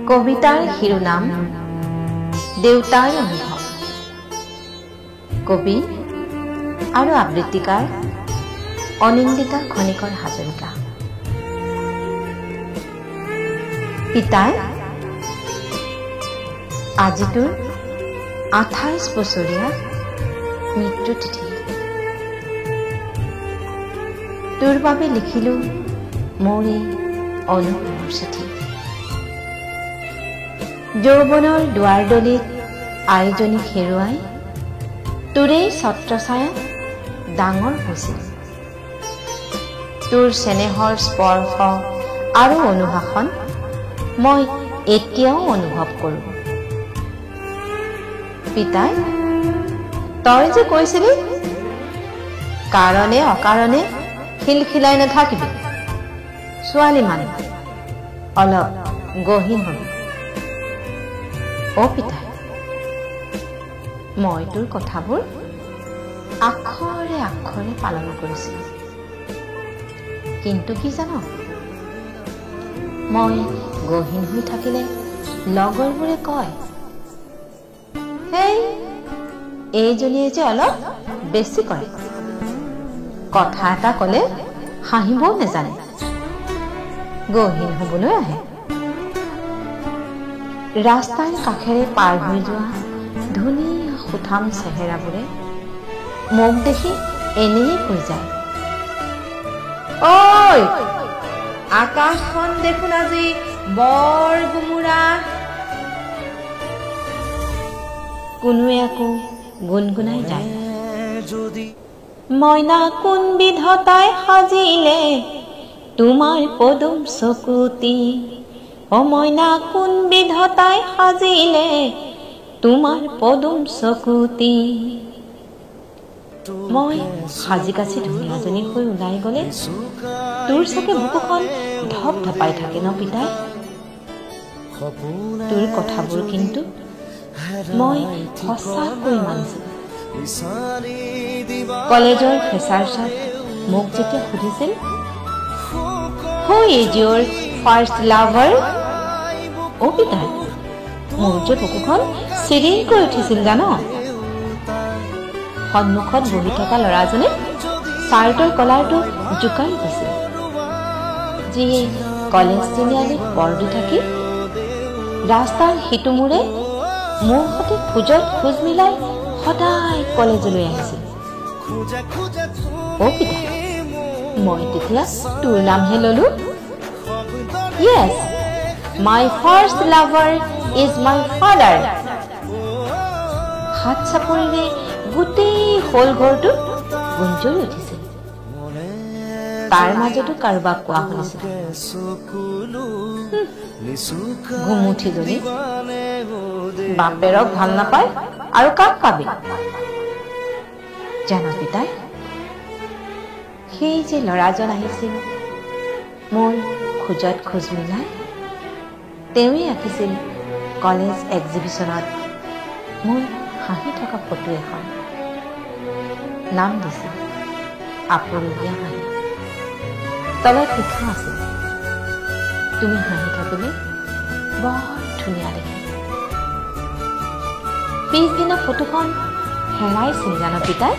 কবিতাৰ শিৰোনাম দেউতাৰ অনুভৱ। কবি আৰু আবৃত্তিকাৰ অনিন্দিতা খনিকৰ হাজৰিকা। পিতাই, আজি তোৰ 28 বছৰীয়া মৃত্যুতিথি। তোৰ বাবে লিখিলো মোৰ এই অনুভৱৰ চিঠি। যৌৱনৰ দুৱাৰদলিত আইজনীক হেৰুৱাই তোৰেই ছত্ৰছায়াত ডাঙৰ হৈছিল। তোৰ চেনেহৰ স্পৰ্শ আৰু অনুশাসন মই এতিয়াও অনুভৱ কৰোঁ। পিতাই, তই যে কৈছিলি কাৰণে অকাৰণে খিলখিলাই নাথাকিবি, ছোৱালী মানুহ অলপ গহীন হবি। অ পিতাই, মই তোৰ কথাবোৰ আখৰে আখৰে পালন কৰিছিলো। কিন্তু কি জান, মই গহীন হৈ থাকিলে লগৰবোৰে কয়, হেই এইজনীয়ে যে অলপ বেছি কৰে, কথা এটা কলে হাঁহিবও নেজানে, গহীন হবলৈ আহে। ৰাস্তাৰ কাষেৰে পাৰ হৈ যোৱা ধুনীয়া সুঠাম চেহেৰাবোৰে মোক দেখি এনেয়ে কৈ যায়, ঐ আকাশখন দেখোন আজি বৰ গুমুৰা। কোনোৱে আকৌ গুণগুণাই যায়, মইনা কোন বিধতাই সাজিলে তোমাৰ পদুম চকুটি, অ মইনা কোন বিধতাই সাজিলে তোমাৰ পদুম চকুটি। মই সাজি কাচি ধুনীয়াজনী হৈ ওলাই গলে তোৰ চাগে বুকুখন ধপ ধপাই থাকে ন পিতাই? তোৰ কথাবোৰ কিন্তু মই সঁচাকৈ মানিছিলো। কলেজৰ ফ্ৰেচাৰ্ছত মোক যেতিয়া সুধিছিল, Who is your first lover? অ পিতাই, মোৰ যে বুকুখন চিৰিংকৈ উঠিছিল জান। সন্মুখত বহি থকা ল'ৰাজনে চাৰ্টৰ কলাৰটো জোকাৰি দিছিল, যিয়ে কলেজ তিনিআলিত পৰ দি থাকি ৰাস্তাৰ সিটো মূৰে মোৰ সৈতে খোজত খোজ মিলাই সদায় কলেজলৈ আহিছিল। অ পিতা, মই তেতিয়া তোৰ নামহে ললো। Yes, my first lover is my father. হাত চাপৰিৰে গোটেই হল ঘৰটো গুঞ্জৰি উঠিছিল। তাৰ মাজতো কাৰোবাক কোৱা শুনিছিল, গুমুঠিজনী বাপেৰক ভাল নাপায় আৰু কাক পাবি। জান পিতাই, সেই যে ল'ৰাজন আহিছিল মোৰ খোজত খোজ মিলাই, তেওঁৱেই আঁকিছিল কলেজ এক্সিবিশ্যনত মোৰ হাঁহি থকা ফটো এখন। নাম দিছিল আপুৰুগীয়া হাঁহি। তলত লিখা আছিল, তুমি হাঁহি থাকিলে বৰ ধুনীয়া দেখি। পিছদিনা ফটোখন হেৰাইছিল জান পিতাই?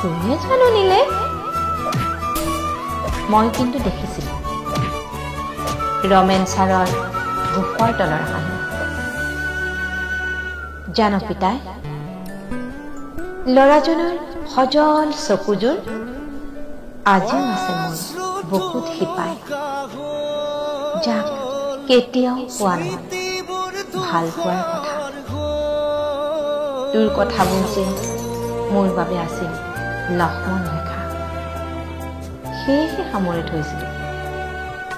কোনে জানো নিলে? মই কিন্তু দেখিছিলো ৰমেন ছাৰৰ গোফৰ তলৰ হাঁহি। জান পিতাই, ল'ৰাজনৰ সজল চকুযোৰ আজিও আছে মোৰ বুকুত শিপাই, যাক কেতিয়াও পোৱা নহয় ভাল পোৱাৰ কথা। তোৰ কথাবোৰ যে মোৰ বাবে আছিল লক্ষ্মণ ৰেখা, সেয়েহে সামৰি থৈছিলো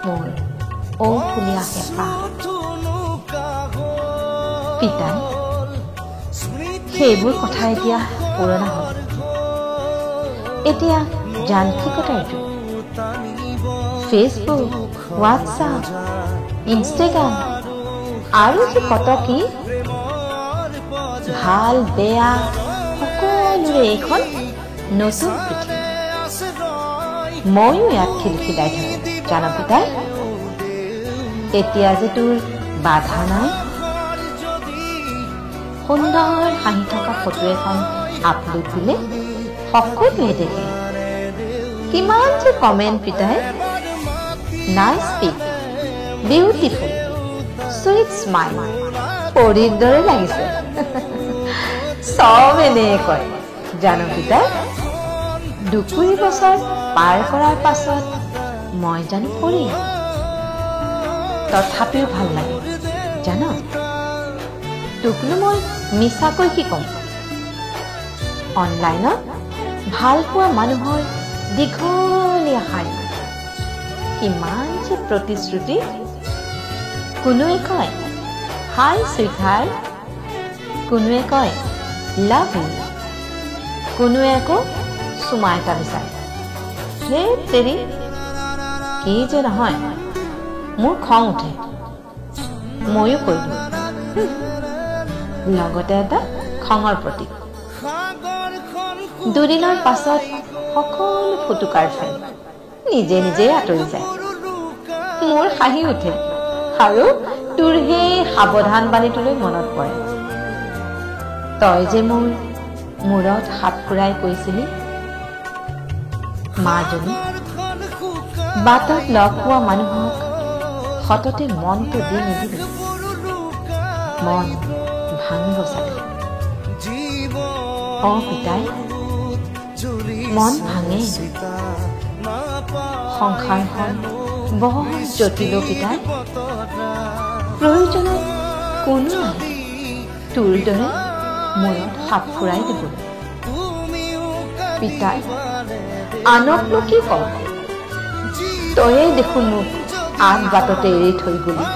মোৰ ঔফুলীয়া হেঁপাহ। পিতাই, সেইবোৰ কথা এতিয়া পুৰণা হ'ল। এতিয়া যান্ত্ৰিকতাৰ যুগ। ফেচবুক, হোৱাটছআপ, ইনষ্টাগ্ৰাম আৰু যে কত কি, ভাল বেয়া সকলোৰে এইখন নতুন পৃথিৱী। ময়ো ইয়াত খিলখিলাই থাকোঁ জান পিতাই। এতিয়া যে তোৰ বাধা নাই। সুন্দৰ হাঁহি থকা ফটো এখন আপলোড দিলে সকলোৱে দেখে। কিমান যে কমেণ্ট পিতাই, nice pic, beautiful, sweet smile, পৰীৰ দৰে লাগিছে, চব এনেয়ে কয় জান পিতাই। 20 বছৰ পাৰ কৰাৰ পাছত মই জানো পৰী? তথাপিও ভাল লাগে জান। তোকনো মই মিছাকৈ কি ক'ম? অনলাইনত ভাল পোৱা মানুহৰ দীঘলীয়া শাৰী, কিমান যে প্ৰতিশ্ৰুতি। কোনোৱে কয় হাই চুইটহাৰ্ট, কোনোৱে কয় লাভ you, কোনোৱে আকৌ চুমা এটা বিচাৰে। হে তেৰি, কি যে নহয়, মোৰ খং উঠে। ময়ো কৈ দিওঁ লগতে এটা খঙৰ প্ৰতীক। দুদিনৰ পাছত সকলো ফুটুকাৰ ফেন নিজে নিজেই আঁতৰি যায়। মোৰ হাঁহি উঠে আৰু তোৰ সেই সাৱধান বাণীটোলৈ মনত পৰে। তই যে মোৰ মূৰত হাত ফুৰাই কৈছিলি, মাজনী, বাটত লগ পোৱা মানুহক সততে মনটো দি নিদিবি, মন ভাঙিব চাগে। অ পিতাই, মন ভাঙে। সংসাৰখন বৰ জটিল পিতাই। প্ৰয়োজনত কোনো নাই তোৰ দৰে মূৰত সাপ ফুৰাই দিবলৈ। পিতাই, আনকনো কি কম, তয়ে দেখোন মোক আগ বাটতে এৰি থৈ গলি।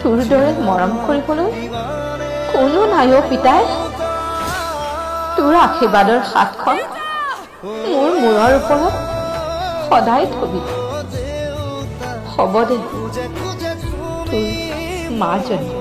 তোৰ দৰে মৰম কৰিবলৈ কোনো নাই অ পিতাই। তোৰ আশীৰ্বাদৰ হাতখন মোৰ মূৰৰ ওপৰত সদায় থবি। হ'ব দে, তোৰ মাজনী।